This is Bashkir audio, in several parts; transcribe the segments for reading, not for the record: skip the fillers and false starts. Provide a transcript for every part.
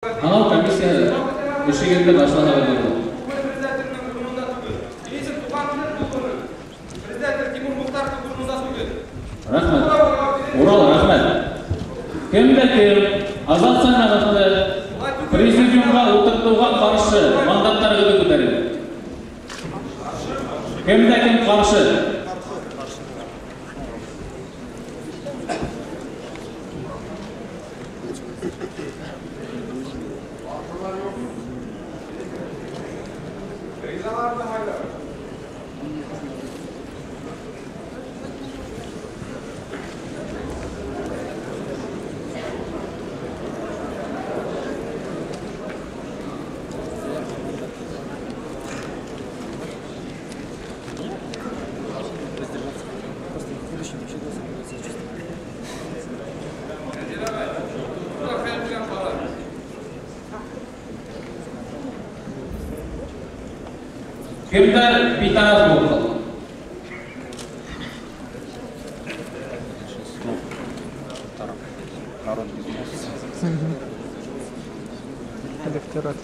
Һанау комиссияһы эшегеҙҙе башлаһағыҙ булыр. Рәхмәт. Урал, рәхмәт. Кем дә кем Азат Сәлмәновты президиумға ултыртыуға ҡаршы мандаттарығыҙҙы күтәрегеҙ. Кем дә кем ҡаршы? Кемдәр битараф булып ҡалды? Электорат.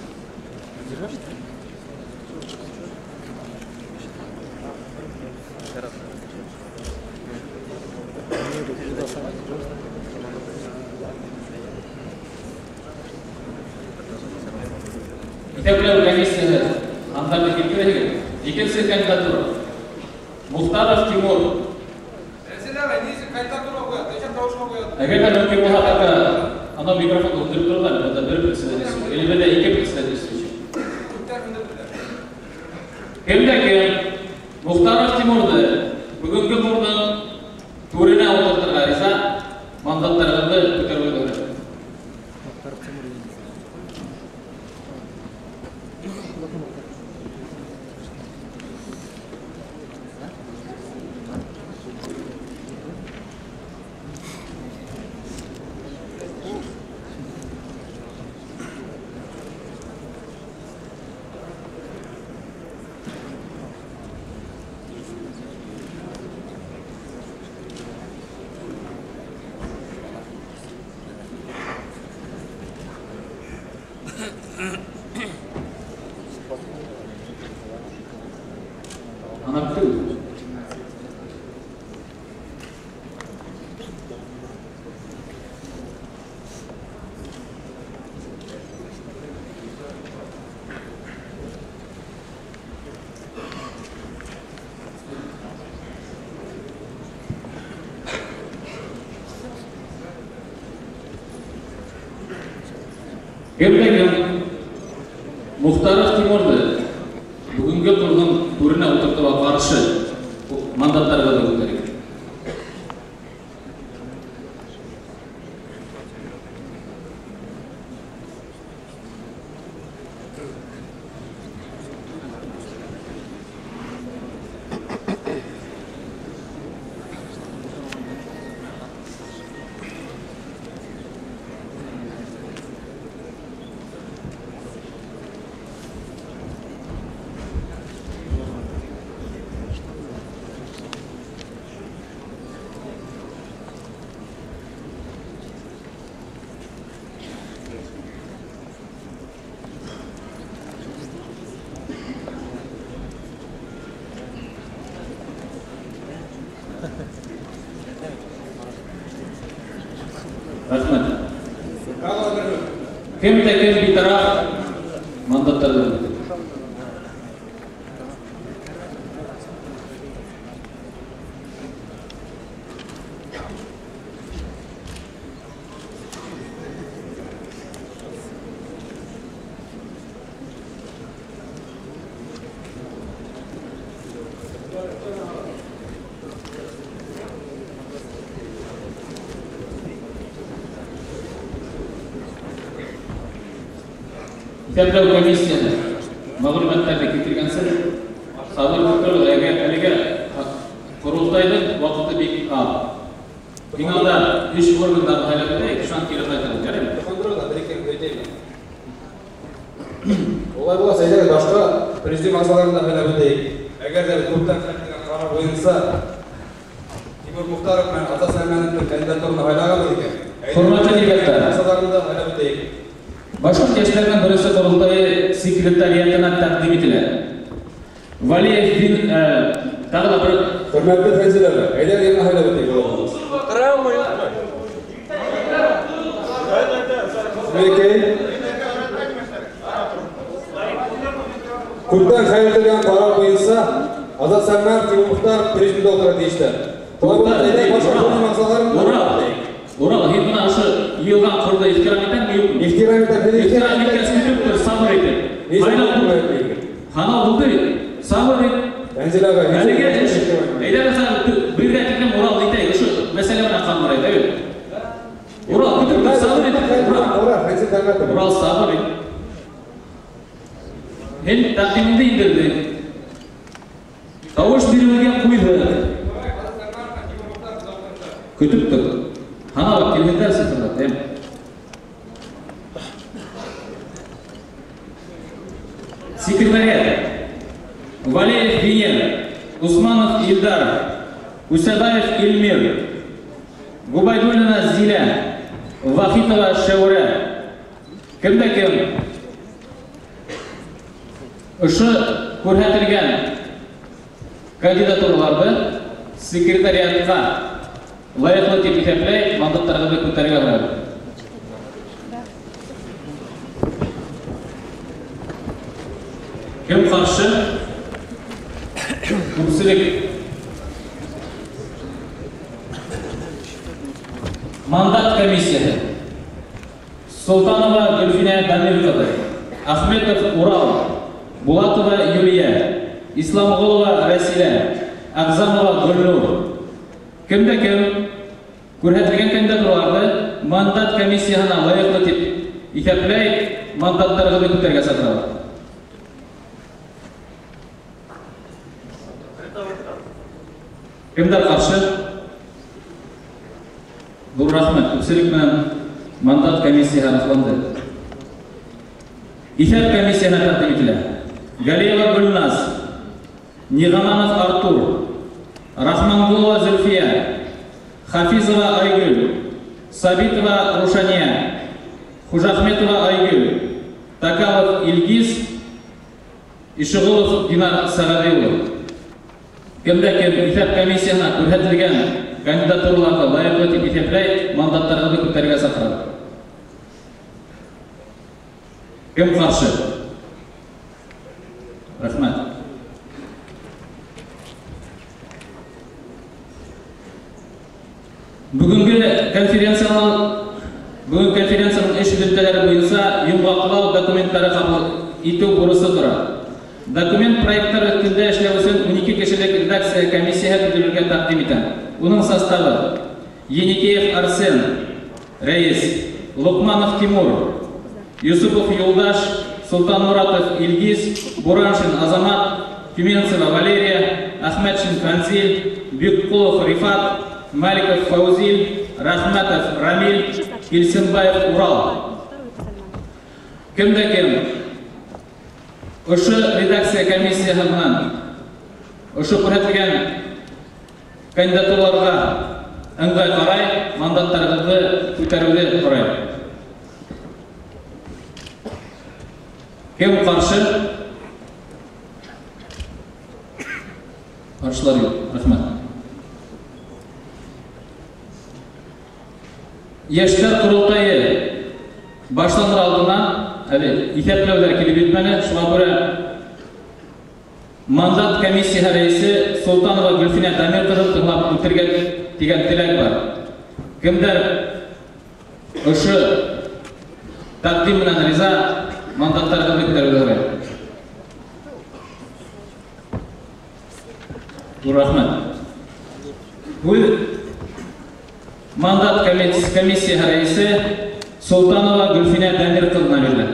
Иҫәпләү комиссияһы һандарҙы килтерәһегеҙ. Икенсе кандидатура. Мухтаров Тимур. Әгәр ҙә мөмкин булһа, пока анау микрофонды һүндереп торорға, бында бер председатель, или ике председатель. Кем дә кем Мухтаров Тимурҙы бөгөнгө ҡорҙоң түренә ултыртырға риза, мандаттарығыҙҙы күтәреүгә өйрәтәм. Кем Мухтаров Тимурҙы бөгөнгө ҡорҙоң түренә ултыртыуға ҡаршы мандаттарығыҙҙы күтәрегеҙ. Рәхмәт. Кем дә кем битараф мандаттарҙы күтәрә. Иҫәпләү комиссияһы мәғлүмәттәрҙе килтергәнсе сабыр итеп әлегә ҡоролтайҙың ваҡыты бик аҙ. Иң алда өс органдарҙы һайлап үтәйек, шунан кире ҡайтабыҙ, яраймы? Улай булғас, әйҙәгеҙ башҡа президиум ағзаларын да һайлап үтәйек. Әгәр ҙә күптән хәл ҡарар буйынса Тимур Мухтаров менән Азат Сәлмәновтың кандидатураны һайлағанбыҙ икән, Хөрмәтле делегаттар, ағзаларын да һайлап үтәйек. Башҡорт йәштәренең беренсе ҡоролтайы секретариатына тәҡдим ителә. Валиев тағы ла бер Хөрмәтле Фәнзил ағай, әйҙә яңы һайлап үтәйек. Мекей. Күптән хәл ителгән ҡарар буйынса Азат Сәлмәнов, Тимур Мухтаров президиумда ултыра тейештәр. Урал, Урал, һин бына ошо йыйылған ҡорҙо ихтирам итәңме, юҡмы? Ихтирам итәм. Ихтирам иткәс, көтөп тор, сабыр итеп. Һайлау булды бит. Сабыр ит. Фәнзил ағай, әлегә эш. Әйҙә, бергә тиклем Урал итәйек, ошо мәсьәлә менән ҡалмай, әйҙә. Урал, көтөп тор, сабыр ит. Урал, Фәнзил Тәлғәтович. Урал, сабыр ит. Һин тәҡдимеңде индерҙең. Тауыш биреүгә ҡуйҙы. Көтөп тор. Һанап килгәндәр цифрлар, әйме? Секретариат. Валеев Венера, Усманов Илдар, Усадаев Эльмир, Губайдуллина Зиля, Вахитова Шәүрә. Кем дә кем ошо күрһәтелгән кандидатураларҙы секретариатҡа лайыҡлы тип иҫәпләй, мандаттарығыҙҙы күтәрергә һорайым. Кем ҡаршы? Күпселек. Мандат комиссияһы. Солтанова Гөлфинә Дамир ҡыҙы, Ахметов Урал, Булатова Юлия, Исламғолова Рәсилә, Ағзамова Гөлнур. Кем дә кем күрһәтелгән кандидатураларҙы мандат комиссияһына лайыҡлы тип иҫәпләй, мандаттарығыҙҙы күтәрергә саҡырабыҙ. Кемдәр ҡаршы? Ҙур рәхмәт. Күпселек менән мандат комиссияһы раҫланды. Иҫәп комиссияһына тәҡдим ителә. Галиева Гөлназ, Ниғаманов Артур, Рахманғолова Зөлфиә, Хафизова Айгөл, Сабитова Рушания, Хужахметова Айгөл, Такалов Илгиз, Ишығолов Динар Сәғәҙи улы. Кем дә кем иҫәп комиссияһына күрһәтелгән кандидатураларҙы лайыҡлы тип иҫәпләй, мандаттарығыҙҙы күтәрергә саҡырам. Кем ҡаршы? Рәхмәт. Бөгөнгө конференцияның эш һөҙөмтәләре буйынса йомғаҡлау документтары ҡабул итеү бурысы тора. Документ проекттары өҫтөндә эшләү өсөн 12 кешелек редакция комиссияһы төҙөлөргә тәҡдим итәм. Уның составы: Еникеев Арсен, рәйес, Лоҡманов Тимур, Юсупов Юлдаш, Султанмуратов Илгиз, Бураншин Азамат, Тюменцева Валерия, Ахмедшин Фанзиль, Беккулов Рифат, Маликов Фаузиль, Рахматов Рамиль, Илсенбаев Урал. Кем дә кем ошо редакция комиссияһы менән ошо күрһәтелгән кандидатураларға ыңғай ҡарай, мандаттарығыҙҙы күтәреүҙе һорайым. Кем ҡаршы? Ҡаршылар юҡ. Рәхмәт. Йәштәр ҡоролтайы башланыр алдынан әле иҫәпләүҙәр килеп етмәне, шуға күрә мандат комиссияһы рәйесе Солтанова Гөлфинә Дамир ҡыҙын тыңлап үтергә тигән теләк бар. Кемдәр ошо тәҡдим менән риза, мандаттарығыҙҙы күтәрергә һорайым. Ҙур рәхмәт. Һүҙ мандат комиссияһы рәйесе Солтанова Гөлфинә Дамир ҡыҙына бирелә.